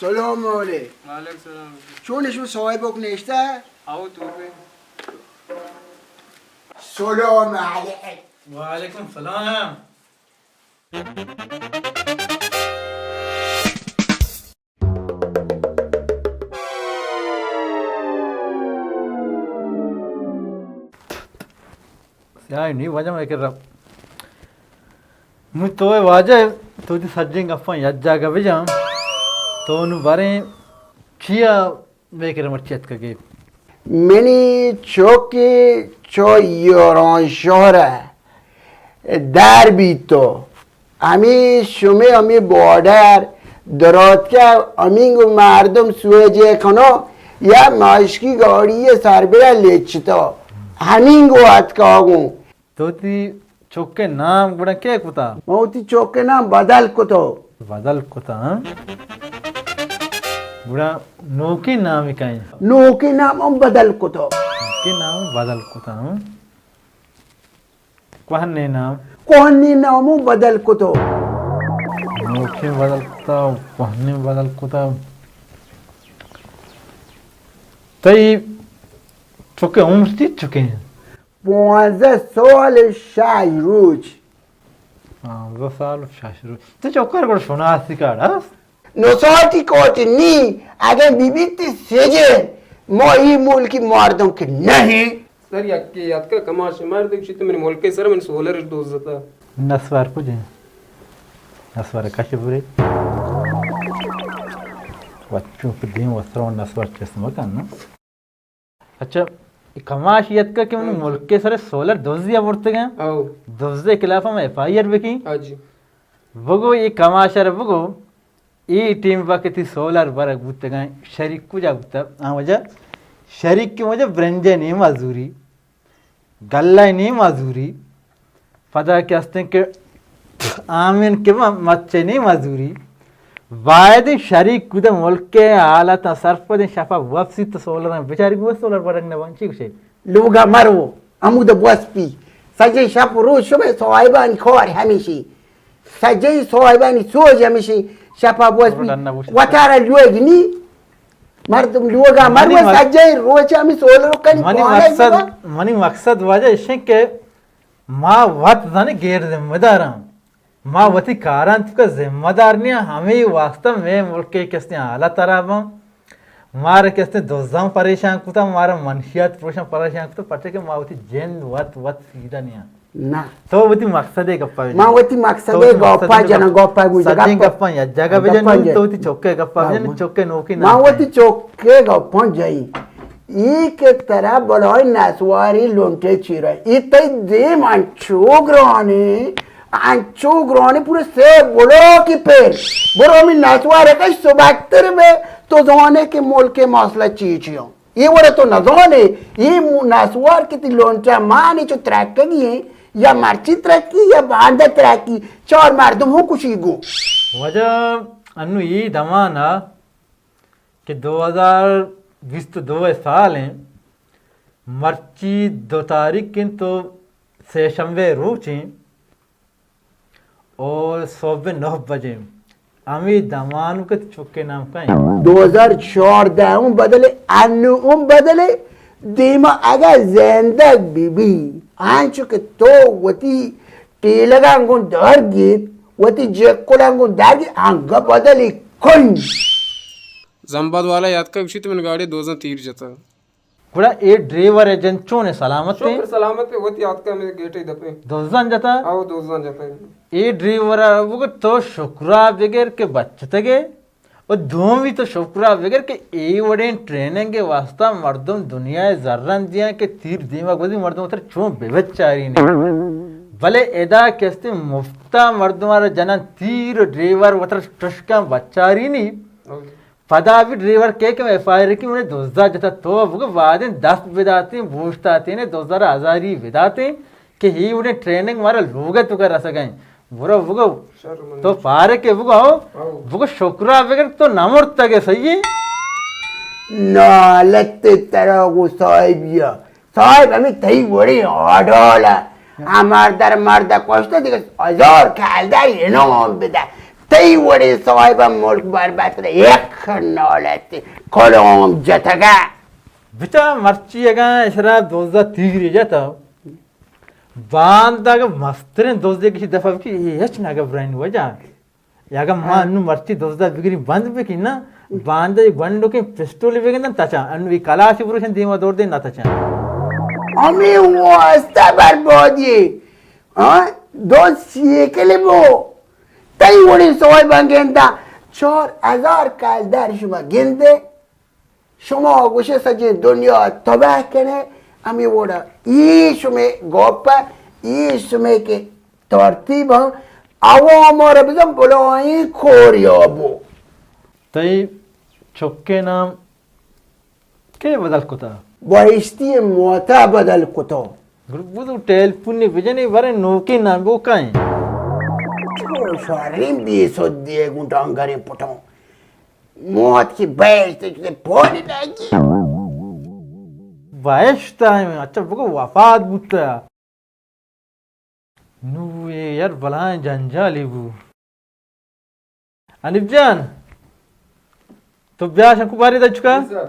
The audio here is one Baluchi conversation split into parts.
سلام علیک. وعلیکم سلام. چون شما صاحب کو نشته؟ آو تو به. سلام علیک. وعلیکم سلام. سیاہ نی واجہ میں کہ رب. من تو اے واجہ، تو دی سجیں گپاں یک جاگہ بجاں. تو نو باریں چیا بے کرے مرچی اتکگے؟ منی چوکی چو ایران شہر در بیتو. ہمی شمے ہمی بارڈر دراتکہ ہمینگو مردم سوجے کنو یا ماشکی گاڑی سر برا لچتو. ہمینگو اتکاگوں. تو تی چوکے نام گڑا کے کتا؟ من وتی چوکے نام بدل کتو. بدل کتا، ہاں؟ گڑا نوکی نام کائیں؟ نوکی نام ہم بدل کتو. نوکی نام بدل کتا، ہاں؟ کوہنیں نام؟ کوہنیں نام ہم بدل کتو. نوکی بدل کتا، کوہنیں بدل کتا. تئی چوکے عمر چی چوکے؟ پانزدہ سال و شش روچ. پانزدہ سال و شش روچ. تو چوکر گڑا شناسی کارڈ ہست؟ نساٹی کارڈ نی، اگہ بی بی تی سجن، ما ای ملکی مردم کہ نہیں. سر یکی یاتکا کماش مرد گوشی تو منی ملک سر من سولر دوزتا. نسوار کجے؟ نسوار کش برے. وچو پہ دیم وسترون نسوار چست مکن نا. اچھا، اے کماش یتکا کہ منی ہاں جی. ملک سر سولر دزیا برتگا. او. دزے خلاف ہم ایف آئی آر بکی. ہاں جی. بگو اے کماش ار بگو، اے ٹیم وقتی سولر برگ بوتگا، شریک کجا بوتا؟ آ وجہ شریک کی وجہ برنجے نی مزوری، گلہ نی مزوری، پدا کہ ہستیں کہ آمین کہ ما مچے نی مزوری، باید شریک کدہ ملک حالت سرپدیں شفا وپسی تو سولر بچاری گو سولر برگ نہ بن چی گوشے؟ لوگا مرو، ہمود بوسپی، سجے شپ روز شمے صاحبان کار ہمیشی، سجے صاحبانی سوج ہمیشی، شپا بوسپی، وتارا لوگ نی، مردم لوگا مرو، سجے روچ ہمی سولر کنی. منی مقصد، منی مقصد واجہ اشیں کہ ما وت زانے غیر ذمہ داراں. ما وتی کاراں توکا ذمہ دار نیاں، ہمے واسطہ مئے ملک ء کستیں حالت خراب آں. مارا کستیں دزاں پریشان کتا، مارا منشیات پروشاں پریشان کتا، پرچہ کہ ما وتی جند وت وت سیدھا نیاں. نہ. تو وتی مقصد ء گپا بجن. ما وتی مقصد ء گپا جناں، گپا گوشاں، سجیں گپاں یک جاگہ بجن، تو وتی چوکے گپا بجن، چوکے نوکی نہ. ما وتی چوکے گپاں جئیں. ای کہ ترا بلائیں نسواری لنٹے چیرا. ای تئی دیم انچو گرانے، انچو گرانے، پورے سے بلاکی پر. برو ہمیں نسوار کش سبکتر بے، تو زانے کہ ملک مسئلہ چی چی ہوں. یہ وڑا تو نزانے، یہ مو-، نسوار کہ تی لنٹا مانے چو ترکگی ہیں، یا مرچی ترکی، یا باندا ترکی، چار مردم ہوں کشی گو. واجہ انو ای دمانا کہ دو ہزار بیست و دو ء سال ایں، مرچی دو تاریخ انت تو سے شنبے روچ ایں اور صبح نو بجے ہمیں دمانوک ء چکے نام کئیں. دو ہزار چاردہ اوں بدلے، انو اوں بدلے، دیما اگا زندگ بی بی، آنچو کہ تو وتی ٹیلگاں گوں در گیت، وتی جکلاں گوں در گیت، انگا بدلی کن. زمباد والا یاتکا گوشی تو من گاڑی دوزاں تیر جتا. گڑا اے ڈرائیور ء جند چون ء سلامت ایں؟ شکر سلامت ایں، وتی آتکا ہمے گیٹ ء دپ ء. دزاں جتا؟ او دزاں جتا. اے ڈرائیور ء بگو تو شکرا بگر کہ بچتگے، و دومی تو شکرا بگر کہ اے وڑیں ٹریننگ ء واسطہ مردم دنیا ء زرن دیاں کہ تیر دیما گوزی مردم وتر چون بہ بچارینی. بلے ادا کہ استیں مفتا مردم ء را جنن تیر و ڈرائیور وتر ٹشکاں بچارینی. پدا بھی ڈرائیور کئے کہ ایف آئی آر کی انہیں دزا جتا تو بگو وادیں دست بداتیں بوشتاتیں نے دزا را ہزاری بداتیں کہ ہی انہیں ٹریننگ مارا لوگ تو کر رسگائیں. برو بگو تو پارے کہ بگو ہو بگو شکرا بگر تو نہ مرتگے صحیح ہے. نالت ترا گو صاحبیا. صاحب ہمیں تئی وڑی آڈالا. ہمار در مرد کشتا دیگه ہزار کلدار انعام بده. ای وڑیں صاحب ملک برباد کتہ، یک نالت کلام جتگہ۔ بچا مرچی اگاں اشرا دوزہ تیری جتا، باند اگاں مستریں دوزے کسی دفعہ بکی، اے ہچ نہ گبرائیں وجہ۔ اگاں ما ہاں۔ نو مرچی دوزہ بگری بند بکی نا، باند گونڈو کے پسٹول بگندن تچا، انو ای کلاش بروشن دیما دور دے نہ تچا۔ ہمیں واسطہ بربادی، ہاں؟ دو سیکل بو، تئی وڑیں صاحباں گنداں، چار ہزار کلدار شما گندے، شما گوشے سجیں دنیا تباہ کنے، ہمیں وڑا ای شمے گپ، ای شمے کہ ترتیب، عوام را بزن بلائیں کوریا بو۔ تئی چکے نام کے بدل کتا؟ بہشتی موتا بدل کتا۔ گڑا بودو ٹیلیفونی بجنی، برے نوکیں نام بو کائیں۔ چو شریں بے سدی گوں ڈنگریں پٹاں۔ موت کی بہشت چکے پوری لگی۔ بہشت آئیں، اچھا بگو وفات بوتا۔ نو اے یار بلائیں جنجالے بو۔ حنیف جان، تو بیا شنکو باری دا چکا؟ جی سر۔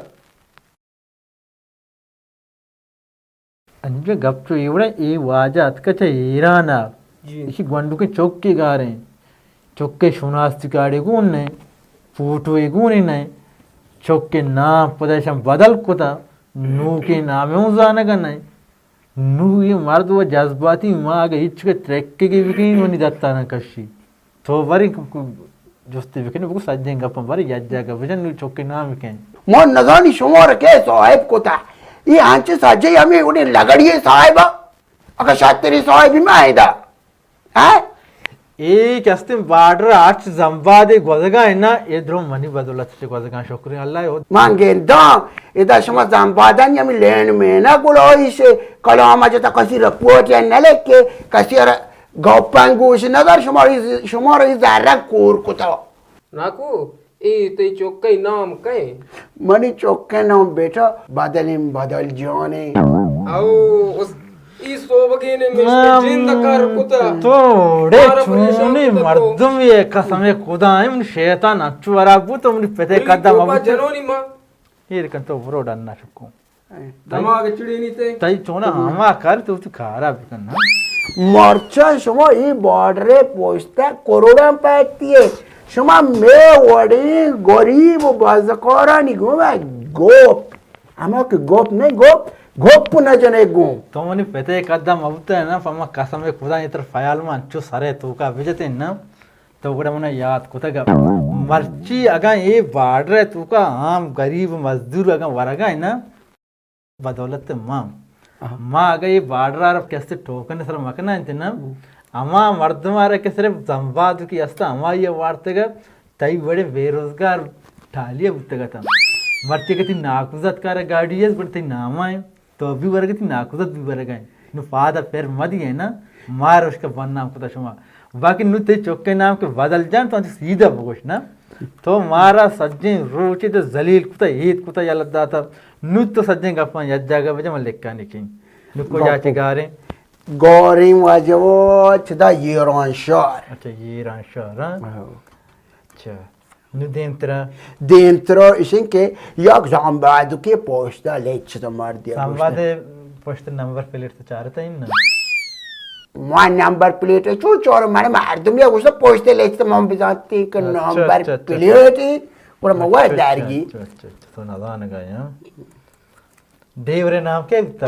انجو گپ چو اے وڑا، اے واجہ اتکا چہ ایران آ۔ جی۔ ایشی گونڈوکیں چوکے گاریں۔ چوکے شناختی کارڈے گون نئے، فوٹوے گون نئے۔ چوکے نام پدا ایشاں بدل کتا، نوکیں نامے اوں زانگا نئے۔ نو اے مرد و جذباتی، ما اگہ ہچ کہ ترکگے بکنیں، منی دتاناں کشی۔ تو بری ک-، ک-، جستے بکنی، بگو سجیں گپاں بری یک جاگہ بجن، نو چکے نام بکن۔ ما نزانی شمارا کے صاحب کتا۔ اے انچیں سجیں ہمیں اڑے لگڑی صاحبا۔ اگہ شتری صاحبی ما ایدا۔ ہاں؟ اے کہ استیں بارڈر آچ زمبادے گوزگا ہے نا، اے درو منی بدولت چے گوزگا، شکریں اللہ۔ من گنداں، ادا شما زمبادانی ہمیں لین مین گڑا ایشے کلام جتا، کسی رپورٹ یا نہ لکھے، کسی را گپاں گوش نہ دار، شما ری، شما ری زرگ کور کتا۔ ناکو، اے تئی چکئی نام کئے؟ منی چکئی نام بیٹا بدلیں بدل جانے۔ او، اس، ای سوبگینے مشتے جند کر کتا۔ تو ڈے مارا پریشان چونی کتا تو۔ مردم یہ قسم خدا ہے، من شیطان اچو ورا بو تو منی پتے بلی قدم توبہ ابو۔ جنونی ماں۔ ایر کن تو برو ڈن نہ شکو۔ دماغ چڑینی تے۔ تئی چونا ہما کار تو تو کارا بکن نا۔ مرچاں شما ای بارڈر پشتا کروڑاں پاتی ہے۔ شما مے وڑیں غریب و بازکارانی گوما گوپ۔ ہما کہ گوپ نہیں گوپ، گوپ نہ جنے گوں۔ تو منی پتے قدم ابتے نا، پما قسم خدا یہ تر خیال من چو سرے توکا بجتے نا۔ تو گڑا منا یاد کتگ۔ مرچی اگاں اے بارڈر ء توکا عام غریب مزدور اگاں ورگا انت نا، بدولت ما، آہا۔ ما اگاں اے بارڈر ء را کسے ٹوکن سر مکنا انت نا، ہما مردم ء را کہ صرف زمباد کی است ہمائی ء وارتگ، تئی وڑے بے روزگار ٹالی ء بوتگ اتاں۔ مرچی کہ تئی ناکوزتکار ء گاڑی است، گڑا تئی نام ء انت۔ تو بھی ورگ ء تئی ناکوزت بھی ورگ ء۔ نو پاد ء پر مہ دیئے نا، مار اشکا بدنام کتا شما۔ باقی نو تئی چکے نام کہ بدل جان، تو انچو سیدھا بگوش نا۔ تو مارا سجیں روچے تو ذلیل کتا، ہیت کتا، یلہ داتا۔ نو تو سجیں گپاں یک جاگہ بجا، من لکھانی کیں۔ نو کجا چہ گاریں؟ گاریں واجہ چدا ایران شہر۔ اچھا، ایران شہر، ہاں؟ ہاں۔ اچھا۔ نو دیمترا؟ دیمترا اشیں کہ یک زامبادکے پشتا لچت مردی۔ زامباد پشت نمبر پلیٹ تو چارتا این نا؟ ما نمبر پلیٹ چون چار، من مردم یا گوشتا پشت لچت، من بزانتی کہ اچھا، نمبر اچھا، اچھا، پلیٹ اچھا۔ گڑا ما اچھا، وای اچھا، درگی۔ اچھا، اچھا، اچھا، تو نزانگا یا؟ ڈیورے نام کے بتا؟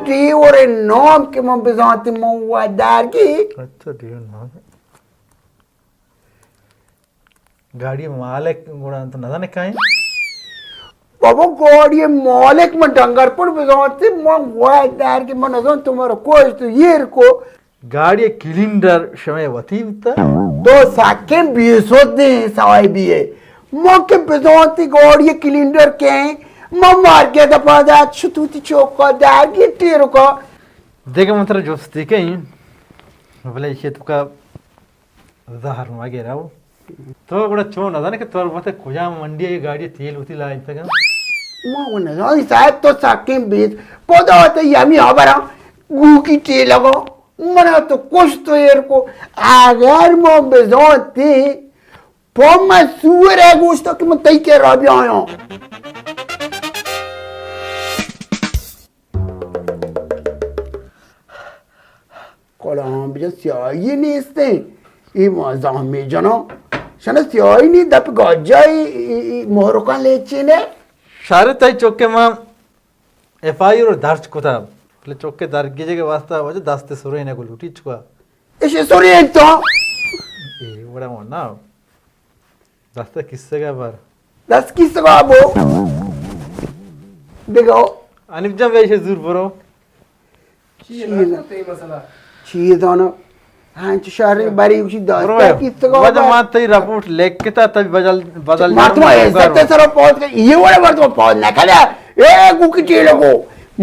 ڈیورے نام کہ من بزانتی من وای درگی۔ اچھا، ڈیور نام۔ گاڑی مالک گڑا تو نزانے کائیں؟ بابا، گاڑی مالک من ڈنگر پر بزانتے، من وای دار کہ من نزان تو مارا کوش تو ایر کو۔ گاڑی کلینڈر شمے وتی بوتا؟ تو سکیں بے سود نے صاحبی ہے۔ من کہ بزانتی گاڑی کلینڈر کہیں، من مار گیا دپا دات شتوتی چوکا دار گی ٹیرکا۔ دیکھ من ترا جستی کہیں، بلے یہ تو کا زہر مہ گرئو۔ تو گڑا چون نزانے کہ تو وت کجام منڈی ء گاڑی تیل وتی لائینتگ؟ ما و نزانی صاحب، تو سکیں بیت پدا تئی ہمیں ہبراں گوکی تیل لگا۔ منا تو کشت و ایر کو، اگر ما بزانتی، پا من سور ء گوشتا کہ من تئی کرا بیایاں۔ کلام بجن سیاہی نیستیں، ای ما زہمی جناں، شنا سیاہی نی دپ گاجائی، ای، ای، ای مہرکان لیچینے۔ شارے تئی چکے ما ایف آئی آر درج کتا، بلے چکے درگیجے کے واسطہ وجہ دست سرے نہ کو لوٹی چکا۔ ایشی سرے تو۔ اے وڑا ہونا۔ دست کسے کا بار۔ دست کسے کا بو۔ دگو۔ انیب جان ویشے زور برو۔ چی دانا؟ ہنچ شہر بری اسی دست برو۔ کسے کا وجہ بار۔ ما تئی رپورٹ لکھتا تب بدل، بدل مردم جانا عزت ہوگا۔ سر پہنچ کے یہ وڑا مردم پہنچ نہ کھڑا۔ اے گو کی ٹیلو کو۔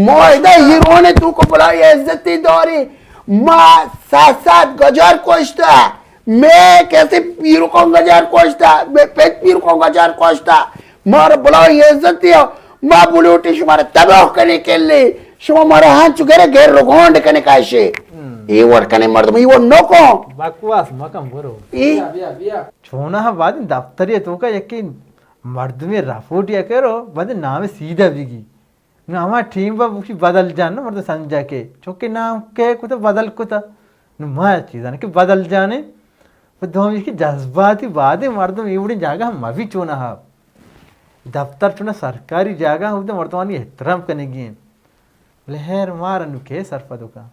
ما ادا ہیرو نے تو کو بلا عزت داری۔ ما سات سات گجار کوشتا۔ میں کسے پیرکاں گجار کوشتا، میں پت پیرکاں گجار کوشتا، مار بلائی عزت دیا، ما بلوٹی شمارا تباہ کنے کلے، شما مارا ہنچو گرے گر رگونڈ کنے کاشے۔ اے وڑ کنے مردم، اے وڑ نوکو۔ بکواس مکم برو۔ اے بیا، بیا، بیا۔ چونا ہم بعد دفتری تو کا یکی مردمی رپورٹ یا کرو، بعد نام سیدھا بگی۔ نو ہما ٹیم با بوشی بدل جان، نو مردم سنجا کے۔ چونکہ نام کے کتا بدل کتا۔ نو ما چیزاں کہ بدل جانے۔ و دومی کہ جذباتی بادے مردم ایوڑیں جاگہ ہم مبی چونا ہا۔ دفتر چونا سرکاری جاگہ ہم مردمانی احترام کنگی ہیں۔ بلے ہیر مار انو کے سرپد کا۔